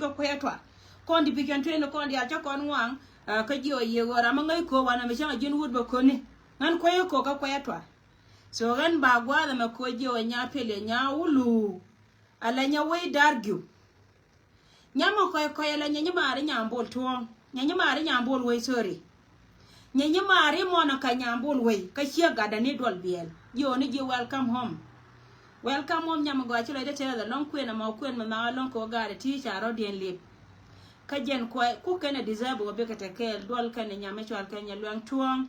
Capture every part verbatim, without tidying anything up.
kä kuɛ̈ɛ̈ tuar. Kɔn division twenty kɔn diaal cä kɔn ŋuaŋ, ah, kä jiɔ yiëë ɣöö ram mi ŋäc ko̱o̱k wanɛ mi cäŋ a ji̱n wut bä ko̱ni. Ɣän kuɛ̈ɛ̈ ko̱o̱k kä kuɛ̈ɛ̈ tuar. So ɣän ba gua̱a̱th ɛmɛ ko̱o̱k jiɔ nya pil yɛ nya wulu. Ala nya wec dar giu. Nyam ɔ kɔc kɔc ala nya nyi maari nyam bol tuɔ̱ɔ̱ŋ. Nya nyi maari nyam bol wec, sorry. Nyɛ nyi maari mɔnɔ ka nyam bol wec kä ciek gatdɛ ni duɔl biɛl. Jiɔ ni ji̱ welcome home. Welcome home nyam gɔaa ci lɔcdä tɛth ɛlɔ̱ŋ kuën ɛmɔ kuën mi nhɔk ɛlɔ̱ŋ kɛ ɣöö gaat ɛ ti ca rɔ̱diɛn lip. Kä jɛn kuay ku kɛn ɛ deserve ɣöö bikɛ te kɛɛl duɔl kɛn ɛ nyam mi cual kɛn nyɛ luɛŋ tuɔ̱ɔ̱ŋ.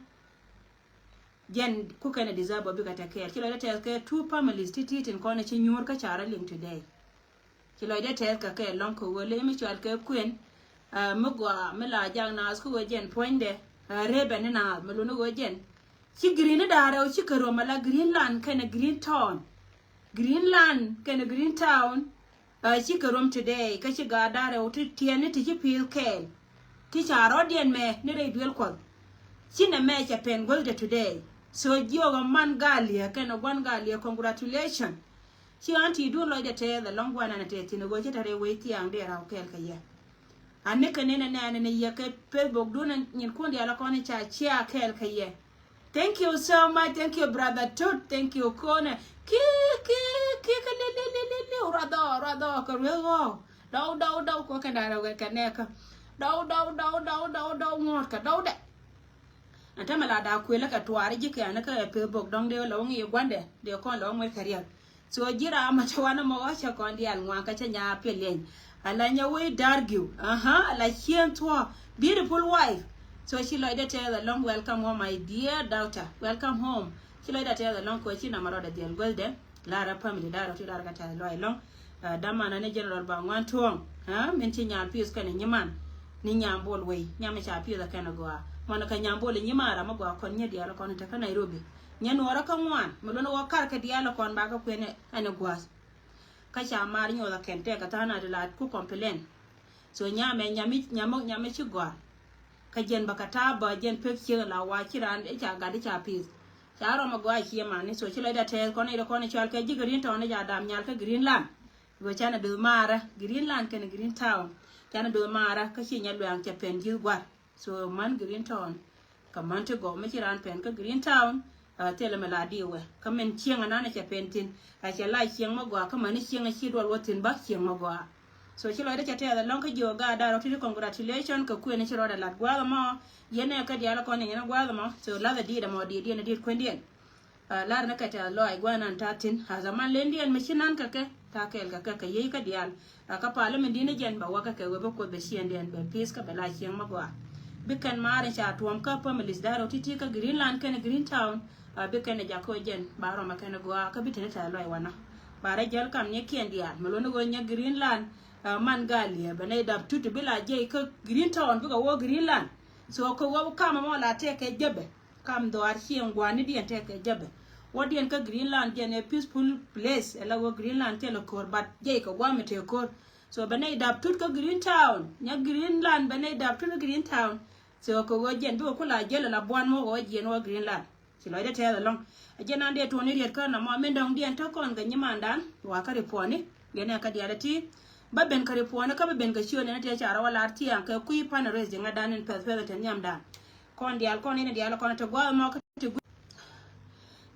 Jɛn ku kɛn ɛ deserve ɣöö bikɛ te kɛɛl ci lɔcdä tɛth kɛ two families ti ti tin kɔn ɛ ci nyuur kä ca rɔ liŋ today. Ci lɔcdä tɛth kɛ kɛ ɛlɔ̱ŋ kɛ ɣöö ley mi cual kɛ kuën, ah, mi gɔaa mi la jak naath kä ɣöö jɛn puɔ̱nydɛ, ah, rëpɛ ni naath mi luni ɣöö jɛn. Ci Green ni da̱a̱ rɛw ci kɛ rom ala Greenland kɛnɛ Green Town. Greenland kɛnɛ Green Town, ah, ci kɛ rom today kä ci gaat da̱a̱ rɛw ti tiɛɛn ni ti ci pi̱i̱th kɛɛl. Ti ca rɔ̱diɛn mɛ ni rɛy duel Kuɔth. Ci nɛ mɛ cɛ pɛn guäthdɛ today. So jiök ɛ man Galiɛ kɛnɛ gua̱n Galiɛ, congratulation. Ci ɣän ti duun lɔcdɛ tɛth ɛlɔ̱ŋ gua̱n ɛn ɛ tɛth thi̱n ɛ ɣöö ci te rɛy wec thiaŋ dee raw kɛɛl kɛ yɛ. Ani kɛ nɛn ɛ nɛn ɛ ni yɛ kɛ Facebook duun ɛ nyin kun diaal ɛ kɔn ɛ ca cia kɛɛl kɛ yɛ. Thank you so much. Thank you, brother Tut. Thank you, Kone. Ki, ki, ki, ki, li, li, li, li, li. Ruadhɔ, ruadhɔ, kɛ rueth ɣɔɔ. Dɔw, dɔw, dɔw, kɔ kɛ ndarɛ wɛ kɛ nɛɛkä. Dɔw, dɔw, dɔw, dɔw, dɔw, dɔw, ŋuɔ̱t kɛ dɔw dɛ. Ɛn tämɛ la daa kuëlä kɛ tuaari ji̱ kɛɛni kä ɛ Facebook dɔ̱ŋ dee lɔ ŋi̱i̱ gua̱ndɛ. Dee kɔn lɔ ŋuɛt kɛ riɛk. So ji̱ ram ma cɛ wanɛ mɔ ɣɔ̱ cɛ kɔn diaal ŋuan kä cɛ nya piɛl liɛny. Ala nya wee dargiw. Aha, ala cien thuɔ. Beautiful wife. So ci lɔcdä tɛth ɛlɔ̱ŋ, welcome home, my dear daughter. Welcome home. Ci lɔcdä tɛth ɛlɔ̱ŋ kɛ ci nama rɔɔdɛ dhiɛl guethdɛ. Lar ɛ family, lar ɛ ti lar kɛ tɛth lɔc ɛlɔ̱ŋ. Ah, damanä ni General Baŋuan Tuɔ̱ŋ. Ah, min ci nyam pi̱th kɛnɛ nyiman. Ni nyam bol wei. Nyam ca pi̱th ɛ kɛnɛ gɔaa. Mɔnɛ kɛ nyam bol nyiman ram mi gɔaa kɔn nyɛ diaal kɔn te kä Nairobi. Nyɛ nuɔɔrä kä ŋuan mi luɔ̱n wä kar kɛ diaal kɔn ba kä kuɛn ɛn ɛ gua̱a̱th. Kä ca mar nyoth a kɛn tɛk a tha̱a̱n a ti la ku complain. So nyamɛ nyami nyami nyami ci gɔ̱a̱r. Kä jɛn bä kä ta̱a̱ bä jɛn pek cieŋ la wa ci raan i̱ ca gat i̱ ca pi̱th. Ca rɔm a gɔaa cie mani, so ci lɔcdä tɛth kɔn i̱ kɔn i̱ cɔal kɛ ji̱ Green Town i̱ ca dam nyal kä Greenland. Wee canɛ duth marä Greenland kɛnɛ Green Town. Canɛ duth marä kä ci nyɛ luɛŋ cɛ pɛn ji̱th gua̱r. So man Green Town. Kä man ti gɔw mi ci raan pɛn kä Green Town. Ah, thilɛ mi la di wɛ kä min cieŋ anan cɛ pɛn thin. A cɛ la cieŋ mi gɔaa kä man ni cieŋ a ci duɔl wä thin bä cieŋ mi gɔaa. So ci lɔcdä cɛ tɛth ɛlɔ̱ŋ kä jiök gaat da̱r ɔ ti ti congratulation kɛ kuën ci rɔɔdɛ lat gua̱a̱th ɛmɔ. Yɛn ɛ kä diaal kɔn ni yɛn ɛ gua̱a̱th ɛmɔ. So lath ɛ diit ɛmɔ diit yɛn ɛ diit kuëndiɛn. Ah, lar ni kɛ tɛth lɔaac gua̱a̱th nan ta̱a̱ thi̱n. As a man lëndiɛn mi ci nan kɛ kɛ ta̱a̱ kɛɛl kɛ kɛ kɛ yiey kä diaal. Ah, kä pal mi di̱n ni jɛn bɛ wä kä kɛ wee bä Kuoth bɛ ciɛndiɛn bɛ pi̱th kä bɛ la cieŋ mi gɔaa. Bi kɛn maar in ca tuɔm kä families da̱r ɔ ti̱ti̱ kä Greenland kɛnɛ Green Town. Ah, bi kɛn ɛ jak kä jɛn ba rɔm ɛ kɛn ɛ gɔaa kä bi teni tɛth lɔaac wanɔ. Ba rɛ jäl kam ni kiɛn diaal mi luɔ̱n ni ɣöö nyɛ Greenland. Ah, man Galiɛ bɛ nɛy dap tut bi la jiɛc kä Green Town bikɛ wä Greenland. So kɛ wä kam ɛmɔ la tɛk kɛ jäpɛ. Kam dhɔaar cieŋ gua̱nidiɛn tɛk kɛ jäpɛ. Wädiɛn kä Greenland jɛn ɛ peaceful place. Ɛ la wä Greenland thilɛ ko̱r, but jiɛc kɛ gua̱a̱th mi tëë ko̱r. So bɛ nɛy dap tut kä Green Town. Nyɛ Greenland bɛ nɛy dap tut kä Green Town. So kɛ ɣöö jɛn bikɛ ku la jäl ala buan mɔ ɣöö jiɛn wä Greenland. Ci lɔcdä tɛth ɛlɔ̱ŋ. Ɛ jɛn an dee tuɔɔni riet kä nɔmɔ min dɔ̱ŋdiɛn te kɔn kɛ nyimandan. Wa kä ripuɔni. Yɛn ɛ kä diaal ɛ ti. Bä ben kä ripuɔni kä bä ben kɛ ciötni ni tëë ca rɔ wä lar thiaŋ kɛ kui̱ pan rɛs ji̱ ŋädan in pɛth pɛth ɛ te nhiamdan. Kɔn diaal kɔn in diaal kɔn te gua̱a̱th mɔ kä te gui̱.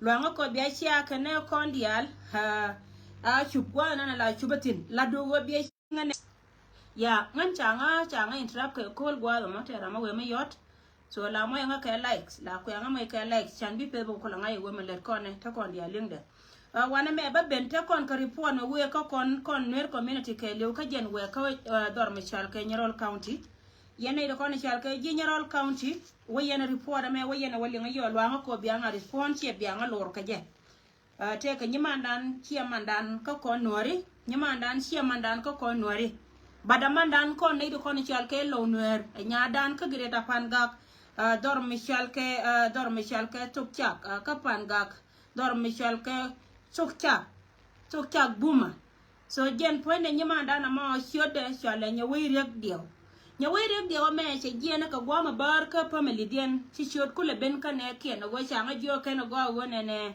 Luaŋä kɔ bia cia kɛ nɛ kɔn diaal. A cup gua̱a̱th nan la cup a thin la duŋ wä bia cia ŋä nɛ. Ya ŋän ca ŋä ca ŋä interrupt kɛ ko̱l gua̱a̱th mɔ te ram a wee mi yɔt. So la mɔc ŋä kɛ likes, la kuɛ ŋä mɔc kɛ likes can bi Facebook kɔ la ŋä yɛ wee mi lɛt kɔn nɛ te kɔn diaal liŋdɛ. Wanɛ mɛ bä ben te kɔn kɛ report mɛ wee kä kɔn kɔn Nuer community kɛ liw kä jɛn wee kä dhɔr mi cɔal kɛ Nyirol County. Yɛn nɛy ti kɔn i̱ cɔal kɛ ji̱ Nyirol County wä yɛn report ɛmɛ wä yɛn ɛ wä liŋ i̱ yɔ luaŋä kɔ biaŋ a respond ciɛ biaŋ a lor kɛ jɛ. Tëëkɛ nyimandan ciɛ mandan kä kɔn Nuääri, nyimandan ciɛ mandan kä kɔn Nuääri. But a mandan kɔn nɛy ti kɔn i̱ cɔal kɛ Low Nuäär ɛ nyadan kä Greater Pangak. Dhɔr mi cɔal kɛ dhɔr mi cɔal kɛ Thok Cak kä Pangak. Dhɔr mi cɔal kɛ Thok Cak, Thok Cak Buma. So jɛn puɔ̱nydɛ nyimandan ɛmɔ ciötdɛ cɔalɛ Nyawec Riek Diɛw. Nyawec Riek Diɛw ɛmɛ cɛ jiɛɛn kɛ gua̱a̱th mi bäär kä family diɛn ci ciöt kulɛ ben kä nɛɛkiɛn ɛ ɣöö ca ŋä jiök kɛn ɛ gɔaa ɣöö nɛnɛ.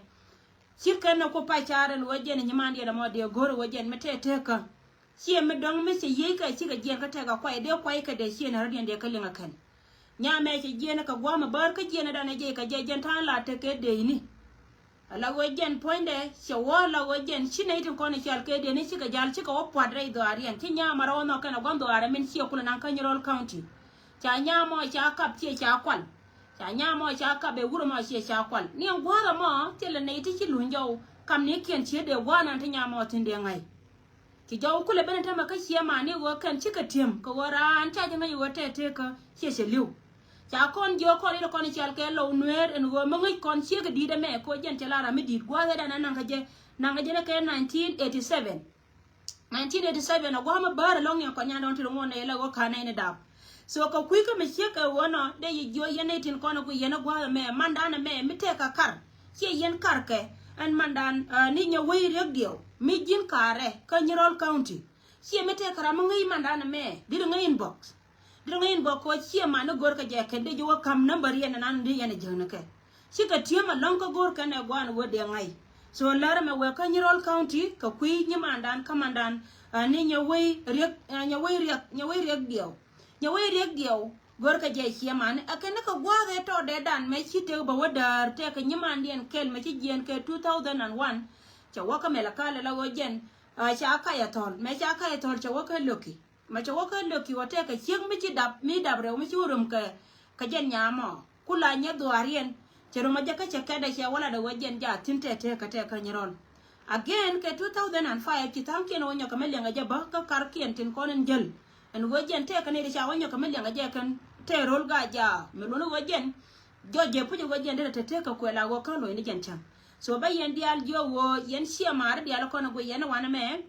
Ci kɛn ɛ ku pac ca̱r ɛn ɣöö jɛn nyimandiɛn ɛmɔ dee go̱r ɛ ɣöö jɛn mi tɛtɛkä. Ciɛ mi dɔ̱ŋ mi cɛ yiëëc kɛ cikɛ jiɛn kä tɛk a kuay dee kuay kɛ dee ciɛ ni rɔ̱diɛn dee kä liŋ a kɛn. Nyamɛ cɛ jiɛn kɛ gua̱a̱m a bär kä jiɛn a dan a jiɛc kɛ jɛ jɛn ta̱a̱n la tek kɛ dee ini. A la ɣöö jɛn puɔ̱nydɛ cɛ wä la ɣöö jɛn ci nɛy tin kɔn i̱ cɔal kɛ dee ni cikɛ jal cikɛ wä pua̱t rɛy dhɔaariɛn ci nyamɛ rɔ wä nhɔk kɛn a gua̱a̱m dhɔaarɛ min ciɛ kulɛ naŋ kä Nyirol County. Ca nyamɔ ca kap ciɛ ca kual. Ca nyamɔ ca kap ɛ wurɛ mɔ ciɛ ca kual. Ni ɛn gua̱a̱th ɛmɔ thilɛ nɛy ti ci luny jɔw kam ni kiɛn cië dee gua̱a̱th nan ti nyamɔ thi̱n dee ŋa̱c. Ci jɔw kulɛ ben tämɛ kä ciɛ mani ɣöö kɛn cikɛ ti̱em kɛ ɣöö raan ca jɛ ŋäc ɣöö tɛtëë kä ciɛ cɛ li̱w. Ca kɔn jiök kɔn i̱ kɔn i̱ cɔal kɛ Lɔw Nueer ɛn ɣöö mi ŋäc kɔn ciek i̱ di̱i̱t ɛmɛ kɛ ɣöö jɛn cɛ la ram mi di̱i̱t gua̱a̱th ɛ dan ɛ naŋ kä jɛ naŋ kä jɛ ni kɛ nineteen eighty seven. Nineteen eighty seven a gua̱a̱th mi bäär ɛlɔ̱ŋ ni ɛ kɔn nyan dɔ̱ŋ ti ri ŋuɔ̱n nɛ yɛ la ɣöö ka̱n nɛy ni dap. So kɛ kui̱ kä mi ciek kɛ ɣöö nɔ dee yɛ jiök yɛn nɛy tin kɔn ɛ gui yɛn ɛ gua̱a̱th ɛmɛ mandan ɛmɛ mi tɛk kɛ kar. Ciɛ yɛn kar kɛ ɛn mandan ni nyɛ wec riek diɛw mi ji̱n kaarɛ kä Nyirol County. Ciɛ mi tɛk kɛ ram mi ŋäc mandan ɛmɛ di̱t ŋäc inbox. Di̱t ŋäc inbox kɛ ɣöö ciɛ man ni go̱r kɛ jɛ kɛn dee ji̱ wä ka̱m number yɛn ɛnan di yɛn ɛ jiäkni kɛ. Cikɛ ti̱em ɛlɔ̱ŋ kä go̱r kɛn ɛ gua̱a̱n ɣöö dee ŋa̱c. So lär ɛmɛ wek kä Nyirol County kɛ kui̱ nyimandan kä mandan ni nyɛ wec riek nyɛ wec riek nyɛ wec riek diɛw. Nyɛ wec riek diɛw go̱r kɛ jɛ ciɛ man ɛ kɛn ni kɛ gua̱a̱th ɛ tɔɔdɛ dan mɛ ci tek bɛ wä däär tɛk kɛ nyimandiɛn kɛl mɛ ci jiɛn kɛ two thousand and one. Cɛ wä kä mɛl ɛ kal ɛ la ɣöö jɛn ca kac ɛ thɔl mɛ ca kac ɛ thɔl cɛ wä kä loki. Ma cɛ wä kä löki wä tɛkɛ ciek mi ci dap mi dap rɛw mi ci wä röm kɛ kɛ jɛn nyamɔ ku la nyɛ dhuaariɛn. Cɛ röm a jɛ kä cɛ kɛt a cɛ wä lat a wä jɛn ja thi̱n tɛ tɛk kɛ tɛk kä Nyirol. Again kɛ two thousand and five ci tha̱a̱ŋkiɛn wä nyɔk kɛ mi liɛŋ a jɛ bä kä karkiɛn tin kɔn in jäl. Ɛn wä jɛn tɛk kɛ ni ri ca wä nyɔk kɛ mi liɛŋ a jɛ kɛn tɛ ro̱l ga ja mi luɔ̱n wä jɛn. Jɔc jɛ puc wä jɛn derɛ tɛ tɛk kɛ kuɛ la wä kä luɔ̱ny ni jɛn cäŋ. So bä yɛn diaal jiɔ wä yɛn ciɛ maari diaal kɔn a guiy yɛn wanɛ mɛ.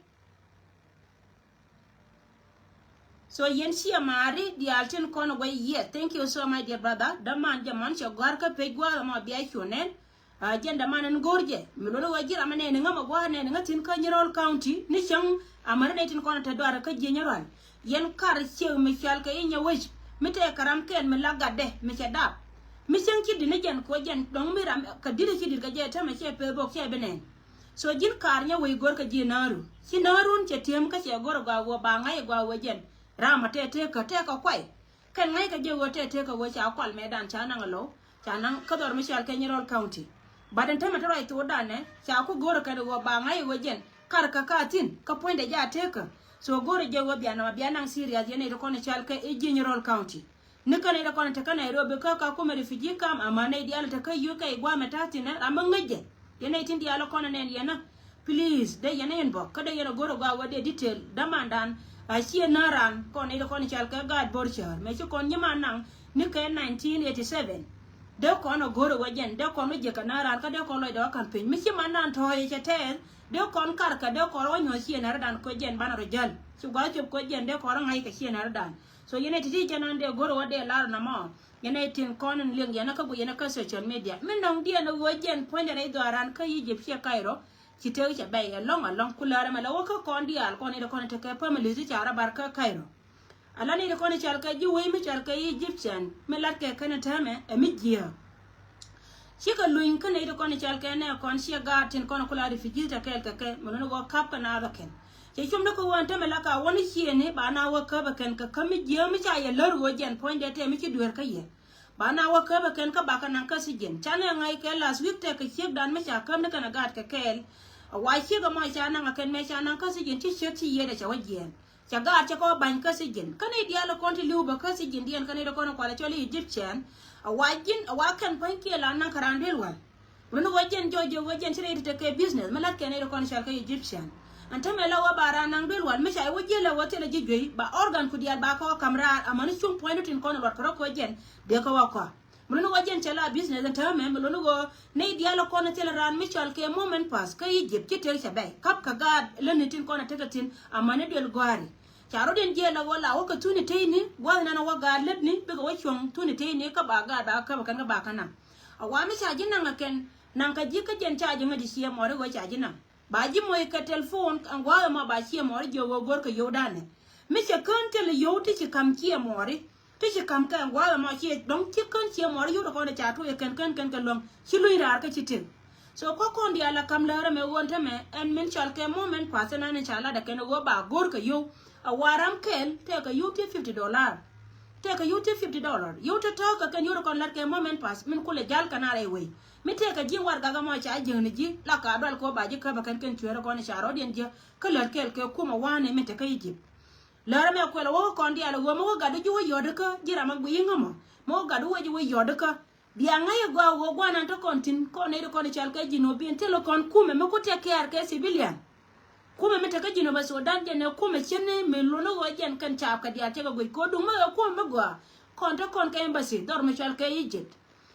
So yɛn ciɛ maari diaal tin kɔn guɛy. Yes, thank you so much dear brother. Däman jɛ mɔn cɛ gɔ̱a̱r kä pec gua̱a̱th ɛmɔ bia cuɔ nɛn. Jɛn däman ɛn go̱r jɛ mi luɔt wä ji̱ ram ɛ nɛn ŋä mɛ gua̱a̱th nɛn ŋä thi̱n kä Nyirol County ni cäŋ. Amäni nɛy tin kɔn ɛ te duarɛ kä ji̱ Nyirol. Yɛn kar ciek mi cual kɛ i̱ nyɛ wec mi tɛk kɛ ram kɛn mi la gatdɛ mi cɛ dap. Mi cäŋ ci di̱t ni jɛn kɛ wä jɛn dɔ̱ŋ mi ram kɛ di̱t ci di̱t kɛ jɛ tämɛ cɛ peth bok cɛ bi nɛn. So ji̱n kaar nyɛ wec go̱r kä ji̱ na̱a̱ru ci na̱a̱run cɛ ti̱em kä cɛ go̱r ɛ gɔaa wä ba ŋa̱c ɛ gɔaa wä jɛn. Ram a tɛtëë kä tɛk kɛ kuay kɛn ŋa̱c kɛ jɛ wä tɛtëë kä wä ca kual mɛtdan ca naŋ ɛ lo̱w ca naŋ kä dhɔr mi cɔal kɛ Nyirol County. But ɛn tämɛ ti ruac thokdan ɛ ca ku go̱r ɛ kɛn ɛ wä ba ŋa̱c ɛ wä jɛn kar kä ka thi̱n kä puɔ̱nydɛ ja tëëkä. So go̱r ɛ jɛ wä bia nɔmɔ bia naŋ serious yɛn ɛ ti kɔn ɛ cɔal kɛ i̱ ji̱ Nyirol County. Ni kɛn nɛy ti kɔn te kä Nairobi kä Kakuma refugee camp ama nɛy diaal te kä U K guamɛ ta̱thi̱n ɛ ram mi ŋäc jɛ. Yɛn nɛy tin diaal kɔn nɛn yɛn ɛ please dee yɛn ɛ inbox kä dee yɛn ɛ go̱r ɛ gɔaa wä dee detail dämandan. A ciɛ na̱a̱ ran kɔn nɛy ti kɔn cal kɛ gaat bo̱r cäär mɛ ci kɔn nyiman naŋ ni kɛ nineteen eighty seven. Dee kɔn ɛ go̱r ɛ wä jɛn dee kɔn wä jiɛk kɛ na̱a̱ ran kä dee kɔn lɔcdɛ wä ka̱m piny mi ci man nan tɔ̱ɔ̱c ɛ cɛ tɛɛth. Dee kɔn kar kɛ dee kɔn wä nyuɔ̱th ciɛ na̱a̱ ri dan kɔ jɛn banɛ rɔ jäl ci gua̱a̱th cop kɔ jɛn dee kɔn wä ŋa̱c kɛ ciɛ na̱a̱ ri dan. So yɛn ɛ ti̱ti̱ jɛn an dee go̱r wä dee lar nɔmɔ. Yɛn ɛ tin kɔn in liŋ yɛn kä guic yɛn kä social media mi nɔŋ diɛn ɛ ɣöö jɛn puɔ̱nydɛ rɛy dhɔaaran kä Egypt ciɛ Cairo. Ci tëk cɛ bɛy ɛlɔ̱ŋ ɛlɔ̱ŋ ku lär ɛmɛ la wä kä kɔn diaal kɔn in dee kɔn in te kɛ families ti ca rɔ bar kä Cairo. Ala ni dee kɔn in cal kɛ ji̱ wec mi cal kɛ Egyptian mi lat kɛ kɛn in täämɛ ɛ mi jiääk. Cikɛ luny kä nɛy ti kɔn i̱ cal kɛ nɛ kɔn ciɛ gaat tin kɔn kula refugee tɛ kɛɛl kɛ kɛ mi luni wä kap kɛ naath ɛ kɛn. Cɛ cum ni kɛ wä ɛn tämɛ la ka wä ni ciëëni ba na wä käp ɛ kɛn kɛ käp mi jiääk mi ca yɛ lär wä jɛn puɔ̱nydɛ tɛ mi ci dueer kä yɛ. Ba na wä käp ɛ kɛn kä bakɛ naŋ kä thi̱ji̱n ca nɛ ŋa̱c kɛ last week tɛ kɛ ciekdan mi ca käp ni kɛn ɛ gaat kɛ kɛɛl. A wa ciek ɛmɔ ca naŋ ɛ kɛn mɛ ca naŋ kä thi̱ji̱n ci ciek ci yiëëdɛ cɛ wä jiɛɛn. Ca gaat cɛ kɔ ba̱ny kä thi̱ji̱n kä nɛy diaal kɔn ti li̱w bä kä thi̱ji̱n diɛn kä nɛy ti kɔn kualɛ cɔl i̱ Egyptian. A wa ji̱n a wa kɛn pua̱ny kiɛ la naŋ kä raan duel wal. Wun ni wä jɛn jɔc jɛ wä jɛn ci rɛy ti tekɛ business mi la̱t kɛ nɛy ti kɔn cal kä Egyptian. Ɛn tämɛ la wä ba raan naŋ duel wal mi ca wä jiɛl la wä thilɛ ji̱ juey ba organ ku diaal ba kɔ kam raar amäni cuŋ pua̱ny ni tin kɔn luɔt kɛ rɔ kɔ jɛn dee kä wä kɔa. Mi luni wä jɛn cɛ la business ɛn täämɛ mi luni wä nɛy diaal kɔn thilɛ raan mi cɔal kɛ moment pass kä Egypt ci tëk cɛ bɛy kap kɛ gaat lätni tin kɔn a tekɛ thi̱n amäni duel gɔ̱a̱ri. Ca rot in jiɛɛl la wä la wä kɛ thuni teyni gua̱th nan wä gaat lätni bikɛ wä cuɔ̱ŋ thuni teyni kä ba gaat ba käp kɛn kä ba kä naŋ. A wa mi ca ji̱ naŋ a kɛn naŋ kɛ ji̱ kä jɛn ca ji̱ ŋäc ji̱ ciɛ mɔri wä ca ji̱ naŋ. Ba ji̱ moc kɛ telephone ɛn gua̱a̱th ɛmɔ ba ciɛ mɔri jiɛ wä go̱r kɛ yio̱w danɛ. Mi cɛ kään thilɛ yio̱w ti ci ka̱m ciɛ mɔri. Ti ci ka̱m kɛ ɛn gua̱a̱th ɛmɔ ciɛ dɔ̱ŋ ci kään ciɛ mɔri yio̱w ti kɔn ca tuɔc ɛ kɛn kɛn kɛn kɛ luäŋ ci luny raar kä ci tëk. So kä kɔn diaal a kam läärä mɛ ɣöö ɛn tämɛ ɛn min cɔal kɛ moment pass ɛn an ca lat ɛ kɛn ɣöö ba go̱r kɛ yio̱w. A wa ram kɛl tëëkɛ yio̱w ti fifty dollar. Tëëkɛ yio̱w ti fifty dollar. Yio̱w tɔ̱tɔ̱ kɛ kɛn yio̱w kɔn lat kɛ moment pass min kulɛ jal kɛn a rɛy wei. Mi tëëkɛ ji̱ warɛgak ɛmɔ ca jiäkni ji̱ la ka dual kɛ ɣöö ba ji̱ käp ɛ kɛn kɛn cueerä kɔn ca rɔ̱diɛn jiäk. Kä lät kɛl kɛ kumɛ wanɛ min te kä Egypt. Läärä mɛ kuɛl a wä kä kɔn diaal a ɣöö mi wä gat wä ji̱ wä yɔ̱t kä ji̱ ram a guiy i̱ ŋämɔ. Mi wä gat wä wä ji̱ wä yɔ̱t kä. Bia ŋäc ɛ gɔaa ɣöö guanan te kɔn thi̱n kɔn nɛy ti kɔn cɔal kɛ Jinubin thilɛ kɔn kumɛ mi ku tɛk kɛɛr kɛ civilian. Kumɛ mi te kä Jinub Sudan jɛn ɛ kumɛ cin ni mi luni ɣöö jɛn kɛn caap kɛ diaal cɛ kɛ guic kɛ ɣöö duŋ mi ɣɛ kumɛ mi gɔaa. Kɔn te kɔn kɛ embassy dhɔr mi cɔal kɛ Egypt.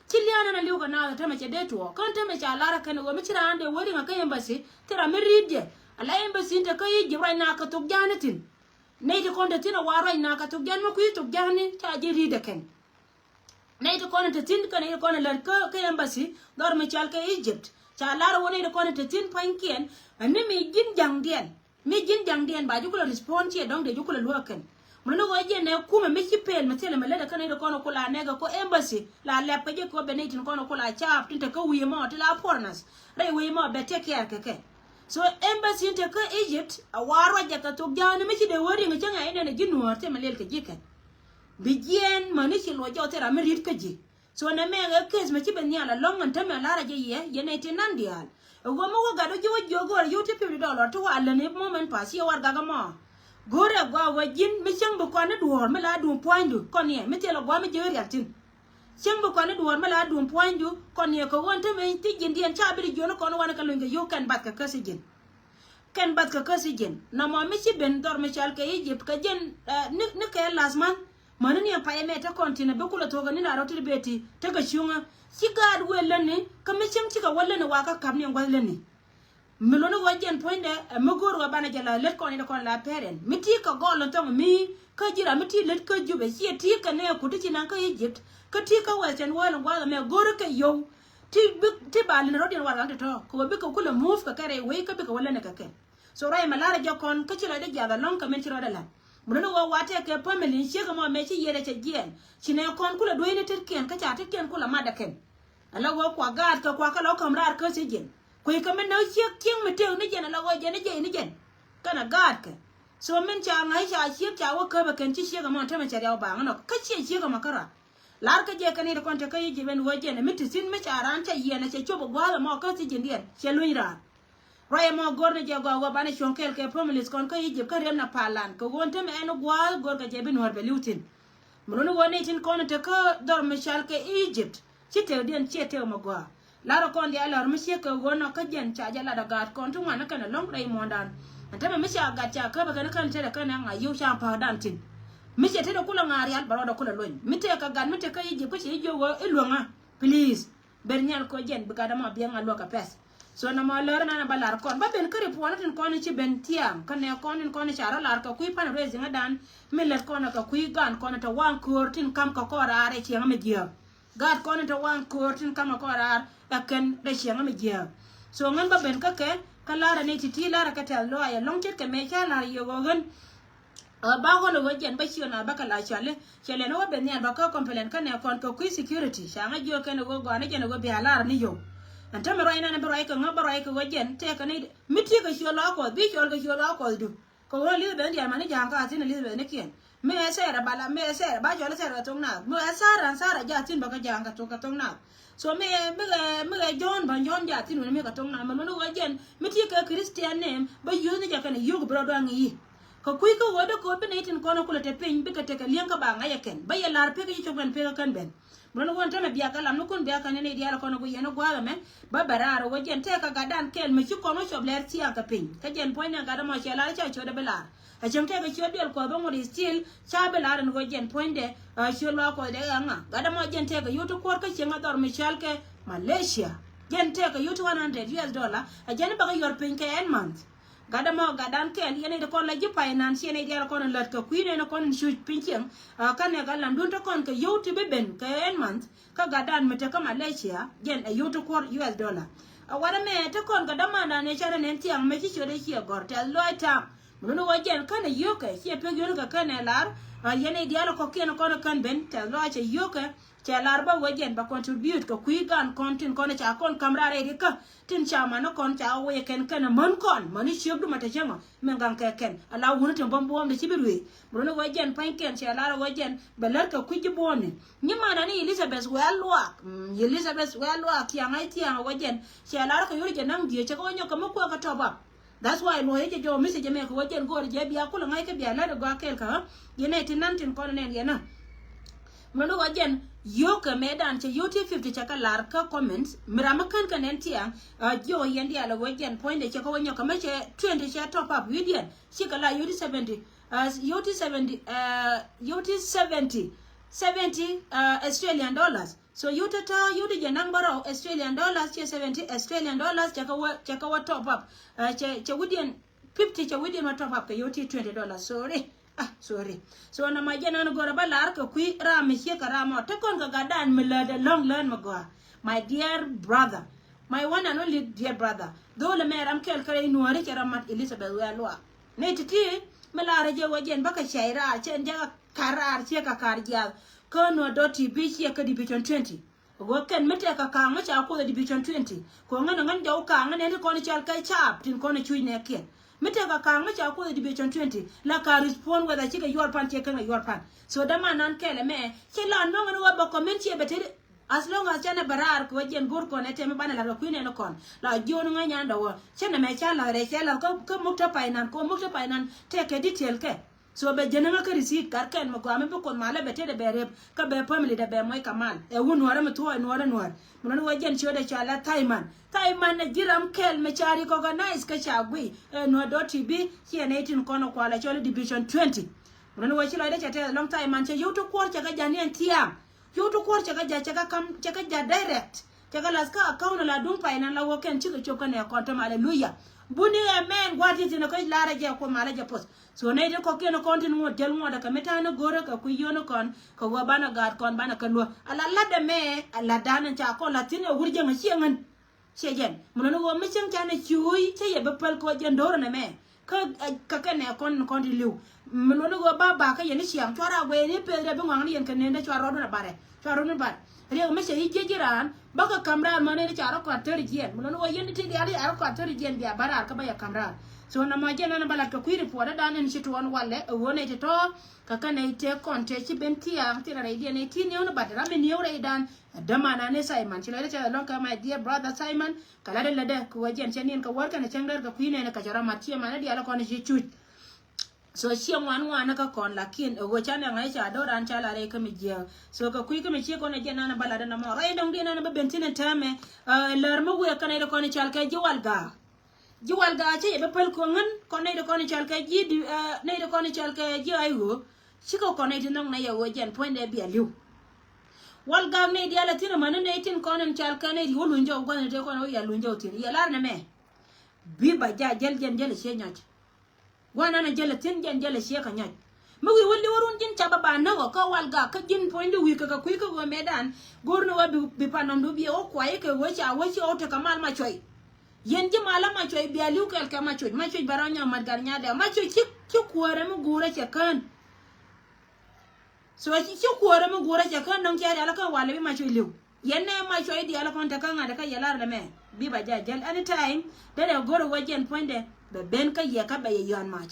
Ci lia̱a̱n ɛn a li̱w kɛ naath ɛ tämɛ cɛ dee tuɔɔk kän tämɛ ca lar ɛ kɛn ɣöö mi ci raan dee wä riŋ ɛ kä embassy thil ram mi ri̱i̱t jɛ. Ala embassy in te kä Egypt ruac na kɛ thok ja̱a̱ni thi̱n. Nɛy ti kɔn te thi̱n a wa ruac na kɛ thok ja̱a̱ni mi kui̱ thok ja̱a̱ni ca ji̱ ri̱i̱t ɛ kɛn. Nɛy ti kɔn te thi̱n kä nɛy ti kɔn lät kä kä embassy dhɔr mi cɔal kɛ Egypt ca lar wä nɛy ti kɔn te thi̱n pua̱nykiɛn. Ɛn ni mi ji̱n ja̱ŋdiɛn mi ji̱n ja̱ŋdiɛn ba ji̱ kulɛ respond ciɛ dɔ̱ŋ dee ji̱ kulɛ luäk kɛn. Mun ni ɣöö jiɛn nɛ kumɛ mi ci pel mi thilɛ mi lät kä nɛy ti kɔn kula nɛkɛ kä embassy la lɛp kä ji̱ kɛ wä ben nɛy tin kɔn kula caap tin te kä wi̱i̱ mɔ ti la foreigners rɛy wi̱i̱ mɔ bɛ take care kɛ kɛ. So embassy in te kä Egypt a wa ruacɛ kɛ thok ja̱a̱ni mi ci dee wä riŋ cäŋ ɛ inɛn ɛ ji̱ nuäär thil mi lel kɛ ji̱ kɛn. Bi jiɛɛn mäni ci luɔc jɔk thil ram mi ri̱t kä ji̱. So nɛ mɛ ɛ case mɛ ci ben nhial alɔŋ ɛn tämɛ lar a jɛ yɛ yɛ nɛy ti nan diaal. Ɛ ɣöö mi wä gat wä ji̱ wä jiök ɣöö yio̱w ti fifty dollar ti wa län i̱ moment pass ciɛ warɛgak ɛmɔ. Go̱o̱rɛ gɔaa wä ji̱n mi cäŋ bi kɔn ni duɔ̱ɔ̱r mi la duŋ puɔ̱nydu kɔn yɛ mi thilɛ gɔaa mi jiök rial thi̱n. Cäŋ bi kɔn ni duɔ̱ɔ̱r mi la duŋ puɔ̱nydu kɔn yɛ kɛ ɣöö ɛn tämɛ ti ji̱ndiɛn ca bi di jiön kɔn wanɛ kɛ luny kɛ yio̱w kɛn bath kɛ kä thi̱ji̱n. Kɛn bath kɛ kä thi̱ji̱n nɔmɔ mi ci ben dhɔr mi cɔal kɛ Egypt kɛ jɛn, eh, ni, ni kɛ last month. Mäni ni ɛn payɛ mɛ te kɔn tin a bi kulɛ thuɔ̱k ni na rɔ ti di beti te kɛ cuŋä. Ci gaat wëë läni kä mi cieŋ cikɛ wä läni wa kä kap ni ɛn gua̱th läni. Mi luni ɣöö jɛn puɔ̱nydɛ ɛ mi go̱o̱r ɣöö banɛ jɛ la lät kɔn in kɔn la parent mi ti kɛ gɔl in thɔŋ mi kä ji̱ ram mi ti lät kä Jubɛ ciɛ ti kɛ nɛ kut ti ci naŋ kä Egypt kä ti kä Western world in gua̱th ɛmɛ go̱o̱r kɛ yio̱w. Ti bi, ti ba lin rɔ̱diɛn warɛgak tɔ̱tɔ̱ kɛ ɣöö bikɛ kulɛ move kɛ kɛ rɛy wec kä bikɛ wä länɛ kɛ kɛ. So ruac mɛ lar jɛ kɔn kä ci lɔcdɛ jiath alɔŋ kɛ min ci rɔɔdɛ la̱t. Mun ni ɣöö wa tɛkɛ family in ciek ɛmɔ mɛ ci yiëëdɛ cɛ jiɛɛn ci nɛ kɔn kulɛ dueeni tetkiɛn kä ca tetkiɛn kulɛ matdɛ kɛn. Ala ɣöö kua gaatkɛ kua kä lɔ käm raar kä thiec jɛn. Kui̱ kɛ min näk ciek tieŋ mi tëëk ni jɛn ala ɣöö jɛn ni jiɛc ni jɛn. Kɛnɛ gaatkɛ. So min ca ŋa̱c ca ciek ca wä käpɛ kɛn ci ciek ɛmɔ tämɛ cɛ riaw baaŋ inɔ kä ciɛ ciek ɛmɔ kä raar. Lar kä jɛ kɛn i̱ ti kɔn te kä Egypt ɛn ɣöö jɛn ɛ mi ti thi̱n mi ca raan ca yiɛn ɛ cɛ cop ɛ gua̱a̱th ɛmɔ kä thiec jɛn diɛn cɛ luny raar. Ruac ɛmɔ go̱r ni jɛ gɔaa ɣöö banɛ cuɔ̱ŋ kɛɛl kɛ families kɔn kä Egypt kä riɛm na palan kɛ ɣöö ɛn tämɛ ɛn gua̱a̱th go̱r kɛ jɛ bi nuäär bɛ li̱w thi̱n. Mi luni ɣöö nɛy tin kɔn te kä dhɔr mi cal kɛ Egypt ci tëkdiɛn ciɛ tëk mɛ gɔaa. Lar kɔn diaal lär mi ciek kɛ ɣöö nɔ kä jɛn ca jɛ lat a gaat kɔn ti ŋuan ni kɛn ɛlɔ̱ŋ rɛy muɔ̱ɔ̱ndan. Ɛn tämɛ mi ca gat ca käpɛ kɛn kɛn tetdɛ kɛn ɛ ŋa̱c yio̱w ca pa̱a̱kdan thi̱n. Mi cɛ tetdɛ kulɛ ŋa̱a̱r rial bɛ rɔɔdɛ kulɛ luny mi tëëk kɛ gat mi te kä Egypt kä ci jiök ɣöö i̱ luäŋä. Please. Ber nhial kɔ jɛn bi gat ɛmɔ biɛŋ a luäk kɛ pɛth. So nɔmɔ lär nan a ba lar kɔn ba ben kä ripuɔn tin kɔn ci ben thiaŋ kä nɛ kɔn in kɔn ca rɔ lar kɛ kui̱ pan raising adan. Mi lät kɔn kɛ kui̱ gan kɔn te waŋ köör tin kam kɛ kɔn raar ɛ cieŋ mi jiääk. Gaat kɔn te waŋ köör tin kam kɛ kɔn raar ɛ kɛn rɛ cieŋ mi jiääk. So ŋän ba ben kä kɛ kä lar ɛ ni ti̱ti̱ lar ɛ kɛ tɛth lɔaac ɛlɔ̱ŋ ce̱tkɛ mëë ca lar yio̱k ɛ ɣän. Ɛ ba ɣɔl ɛ ɣöö jɛn bä ciö na bä kɛ la cɔali cɛ lɛn ɣöö ben nhial bä kä complain kä nɛ kɔn kɛ kui̱ security ca ŋäc jiök kɛn ɛ ɣöö gɔaa ni jɛn ɛ ɣöö bia lar ni yio̱w. Ɛn tämɛ ruac nan bi ruac kɛ ŋä bä ruac kɛ ɣöö jɛn tɛkɛ ni mi ti kɛ ciö luaak Kuɔth bi cɔl kɛ ciö luaak Kuɔthdu. Kɛ ɣöö Elizabeth ni diaal mani ja̱a̱ŋ kä a thi̱n Elizabeth ni kiɛn mi ɛ Sɛɛrɛ ba la mi ɛ Sɛɛrɛ ba cɔl ɛ Sɛɛrɛ kɛ thok naath mi ɛ Sara ɛn Sara ja̱a̱ thi̱n bä kä ja̱a̱ŋ kɛ thok kɛ thok naath. So mi ɛ mi ɛ mi ɛ Jɔ̱ɔ̱n bä Jɔ̱ɔ̱n ja̱a̱ thi̱n wuni mi kɛ thok naath mɛ luni ɣöö jɛn mi ti kɛ Christian name bä yio̱o̱th ni jɛ kɛn ɛ yio̱o̱k bi rɔ duaŋ i̱. Kɛ kui̱ kä ɣöö dee ko̱o̱t bi nɛy tin kɔn kulɛ te piny bikɛ tekɛ li̱eŋ kä ba ŋa̱c ɛ kɛn bä yɛ la̱r pek i̱ cop kɛn pek kä kän ben. Bi rɔn ɣöö ɛn tämɛ biak kɛ lam ni kun biak kɛn ni nɛy diaal kɔn ɛ ku yɛn ɛ gua̱a̱th ɛmɛ bä bɛ raar ɛ ɣöö jɛn tɛɛk kɛ gatdan kɛɛl mi ci kɔn wä cop lɛr thia̱a̱ŋ kɛ piny kä jɛn puɔ̱nydɛ gatdä mɔ cɛ la̱r ca ciötdɛ bi la̱r. Ɛ cäŋ tɛɛk kɛ ciöt duel Kuɔth bä ŋot i̱ still ca bi la̱r ɛn ɣöö jɛn puɔ̱nydɛ ɛ ciöt luaak Kuɔth dee ɛ ŋa gatdä mɔ jɛn tɛɛk kɛ yio̱w ti kuɔr kä cieŋ ɛ dhɔr mi cɔal kɛ Malaysia. Jɛn tɛɛk kɛ yio̱w ti one hundred U S dollar ɛ jɛn i̱ bä kɛ yuɔr piny kɛ ɛn month. Gatdä mɔ gatdan kɛl yɛn nɛy ti kɔn la ji̱ finance yɛn nɛy diaal kɔn in lät kɛ kui̱ nɛn kɔn in cuc piny cieŋ. Kä nɛ gat lamdun te kɔn kɛ yio̱w ti bi ben kɛ en month kä gatdan mi te kä Malaysia jɛn ɛ yio̱w ti kuɔr U S dollar. Ɛ wat ɛmɛ te kɔn kɛ dämandan ɛ cɛ rɛ nɛn thiaŋ mɛ ci ciöt ɛ ciɛ gɔ̱r tɛth lɔc ta̱a̱ŋ. Mun ni wä jɛn känɛ yio̱kɛ ciɛ pek yio̱ni kɛ känɛ lar. Yɛn i̱ diaal kɔ̱kiɛn kɔn kän ben tɛth lɔaac cɛ yio̱kɛ. Cɛ lar bä wä jɛn bɛ contribute kɛ kui̱ gan kɔn tin kɔn ca kɔn ka̱m raar rɛy ri kä tin ca man ni kɔn ca wä yɛ kɛn känɛ män kɔn män ni ciökdu ma te cäŋɔ. Min gaŋ kɛ kɛn ala wuni tin bäm buɔ̱ɔ̱m de ci bi ruëë. Mun ni wä jɛn pa̱ny kɛn cɛ lar wä jɛn bɛ lär kɛ kui̱ ji̱ buɔ̱ɔ̱mni. Nyi manani Elizabeth wɛ̈ɛ̈l luaak. Elizabeth wɛ̈ɛ̈l luaak thiaŋ a thiaŋ wä jɛn cɛ lar kɛ yur jɛ naŋ diee cɛ kɛ wä nyɔk kɛ mi kuɛ kɛ top up. That's why luɔ̱c jɛ jɔw message mɛ kɛ wä jɛn go̱o̱r jɛ bia kulɛ ŋa̱c kɛ bia lät ɛ gɔaa kɛɛl kä. Yɛn ɛ ti nan tin kɔn nɛn yɛn ɛ. Mɛ ni wä jɛn yio̱kɛ mɛ dan cɛ yio̱k ti fifty cɛ kɛ lar kä comments mi ram mi kän kɛ nɛn thiaŋ. Jiɔ yɛn diaal ɛ wä jɛn puɔ̱nydɛ cɛ kɛ wä nyɔk kɛ mɛ cɛ twenty cɛ top up wi̱i̱diɛn cikɛ la yio̱k ti seventy. Yio̱k ti seventy. Yio̱k ti seventy. Seventy Australian dollars. So yio̱k tɔ̱tɔ̱ yio̱k ti jɛ naŋ bärɔw Australian dollars cɛ seventy Australian dollars cɛ kɛ wä cɛ kɛ wä top up. Cɛ cɛ wi̱diɛn fifty cɛ wi̱diɛn wä top up kɛ yio̱k ti twenty dollars. Sorry. Ah, sorry. So na ma jɛ nan gɔrɛ bä lar kɛ kui̱ ram mi ciek kɛ ram ɔ te kɔn kɛ gat dan mi lät ɛ lɔŋ lät mi gɔaa. My dear brother, my one and only dear brother, dho̱l ɛmɛ ram kɛl kɛ rɛy nuɔ̱ɔ̱ri cɛ ram mat Elizabeth wɛ̈ɛ̈l luaak. Nɛy ti̱ti̱ mi laarä jɛ wä jɛn bä kɛ cɛy raar cɛn jɛ kɛ ka̱r raar ciɛ kɛ ka̱r jiath. Kä nuɔ̱t dɔ̱t ti bi ciɛ kä division twenty. Wä kɛn mi tɛk kɛ ka̱a̱ŋ mi ca kuoth ɛ division twenty kɛ ɣöö ŋän ɛ ŋän jɔw ka̱a̱ŋ ŋän ɛn ti kɔn i̱ cal kɛ caap tin kɔn i̱ cuc nɛɛkiɛn. Mi tɛk kɛ ka̱a̱ŋ mi ca kuoth ɛ division twenty la ka respond whether cikɛ yuɔr pan ciɛ kɛn kɛ yuɔr pan. So däman nan kɛl ɛmɛ ci la nɔŋ ɛn wä bä comment ciɛ bɛ teri. As long as cɛn ɛ bɛ raar kɛ wä jiɛn go̱r kɔn ɛ tɛm mi banɛ la̱t kɛ kui̱ nɛn kɔn la jiön ŋäc nyan dɔwä cɛn ɛmɛ ca la̱t rɛy cɛ la̱t kä muk te pay nan kɛ muk te pay nan tɛk kɛ detail kɛ. So bɛ jɛn ŋä kä receipt kar kɛn mi gɔaa mi bi kuoth malä bɛ tetdɛ bɛ rep kä bɛ family dɛ bɛ muɔc kɛ mal. Ɛ wun nuɔrä mi thuɔɔc nuɔrä nuɔr mi nɔni wä jɛn ciötdɛ cɔal ɛ Thaiman. Thaiman ɛ ji̱ ram kɛl mi ca recognize kä ca guiy ɛ nuɔr dɔ̱ ti bi ciɛ nɛy tin kɔn ɛ kual ɛ cɔl i̱ division twenty. Mi nɔni wä ci lɔcdä cɛ tɛth ɛlɔ̱ŋ Thaiman cɛ yio̱w ti kuɔr cɛ kɛ ja̱niɛn thiaam. Yio̱w ti kuɔr cɛ kɛ ja̱ cɛ kɛ kam cɛ kɛ ja̱ direct. Cɛ kɛ lath kä account la duŋ pay nan la wä kɛn cikɛ cop kä nɛ kɔn tem aleluya. Buni ɛ mɛn gua̱a̱r ti thin kä la̱rä jɛ kuoth malä jɛ poth. So nɛy ti kɔ̱kiɛn kɔn tin ŋuɔ̱t jäl ŋuɔ̱t ɛ kɛ mi ta̱a̱n i̱ go̱rä kɛ kui̱ yio̱n i̱ kɔn kɛ wä banɛ gaat kɔn banɛ kɛ luäk ala la̱t ɛmɛ. Ala da̱a̱n ɛn ca kɔn la̱t thi̱n ɛ wur jäŋ ɛ cieŋ ɣän. Ciɛ jɛn mi lɔni ɣöö mi cieŋ canɛ ciööc cä yɛ bi päl kɛ wä jɛn do̱rä nɛmɛ. Kä kä kɛn ɛ kɔn kɔn ti li̱w mi lɔni ɣöö ba ba kä yɛn i̱ ciaŋ cua raa guɛy ni peth rɛ bi ŋɔaŋni yɛn kɛ nendä cua rɔɔdun a barɛ cua rɔɔdun bar. Riɛk mi cɛ i̱ jiec ji̱ raan bä kɛ ka̱m raar mani ni ca rɔ kɔat thäri jiɛn mi lɔni ɣöö yɛn ti ti diaal i̱ a rɔ kɔat thäri jiɛn bia bä raar kä bä yɛ ka̱m raar. So nɔmɔ jɛn ɛn bä lat kɛ kui̱ report ɛ dan ɛn ci tuɔɔn walɛ ɛ ɣöö nɛy ti tɔ̱. Kä kɛn nɛy tëë kɔn tëë ci ben thia̱a̱ŋ thilɛ rɛy diɛn nɛy ti niɛw ni bat ram mi niɛw rɛy dan. Däman ani Simon ci lɔcdä cɛ lɔŋ kɛ my dear brother Simon. Kɛ latdä lätdä kɛ wä jiɛn cɛ niɛn kɛ wär kɛn cäŋ däär kɛ kui̱ nɛn kɛ cɛ rɔ mat ciɛ man ni diaal kɔn ci cuc. So ciɛ ŋuan ŋuan ni kä kɔn lakin ɛ wä ca nɛ ŋa̱c ca do̱ran ca la rɛy kä mi jiääk. So kɛ kui̱ kä mi ciek kɔn ɛ jiɛn nan bä latdä nɔmɔ rɛy dɔ̱ŋ diɛn nan bä ben thin ɛn täämɛ. Lär mi wëë kä nɛy dä kɔn i̱ cal kɛ ji̱ wal gaak. Ji̱ wal gaak cä yɛ bä päl ko̱ŋän kɔn nɛy ti kɔn i̱ cɔl kɛ ji̱ di nɛy ti kɔn i̱ cɔl kɛ ji̱ ay ɣöö. Cikɛ kɔn nɛy ti nhɔk nɛy yɛ ɣöö jɛn puɔ̱nydɛ bia li̱w. Wal gaak nɛy diaal a thi̱n amäni nɛy tin kɔn in cɔl kɛ nɛy ti wä luny jɔw gua̱n in te kɔn wä ya luny jɔw thi̱n yɛ lar nɛ mɛ. Bi ba ja jäl jɛn jäl a ciɛ nyɔc. Gua̱n an a jäl a thi̱n jɛn jäl a ciɛ kɛ nyɔc. Mi wi̱i̱ wä li̱w run ji̱n ca bä ba näk ɔ kä wal gak kä ji̱n puɔ̱nydu wi̱i̱ kɛ kɛ kui̱ kä ɣöö mëëdan. Go̱o̱r ni wä bi, bi pan nɔmdu bi ɛ wä kuay kɛ wä ca wä ci ɣɔw tekɛ mal ma cuɔy. Yɛn ji̱ mal ma cuɔy bia li̱w kɛɛl kɛ ma cuɔy ma cuɔy bɛ rɔ nyɔk mat gat nyadɛ ma cuɔy ci, ci kuäärä mi guurä cɛ kään. So ci, ci kuäärä mi guurä cɛ kään nɔŋ cɛ rial kä wal bi ma cuɔy li̱w. Yɛn nɛ ma cuɔy diaal kɔn tekɛ ŋa̱t kä yɛ lar lɛ mɛ bi ba jɛ jäl anytime. Derɛ go̱r wä jɛn puɔ̱nydɛ bɛ ben kä yɛ kä bɛ yɛ yɔ̱a̱n mac.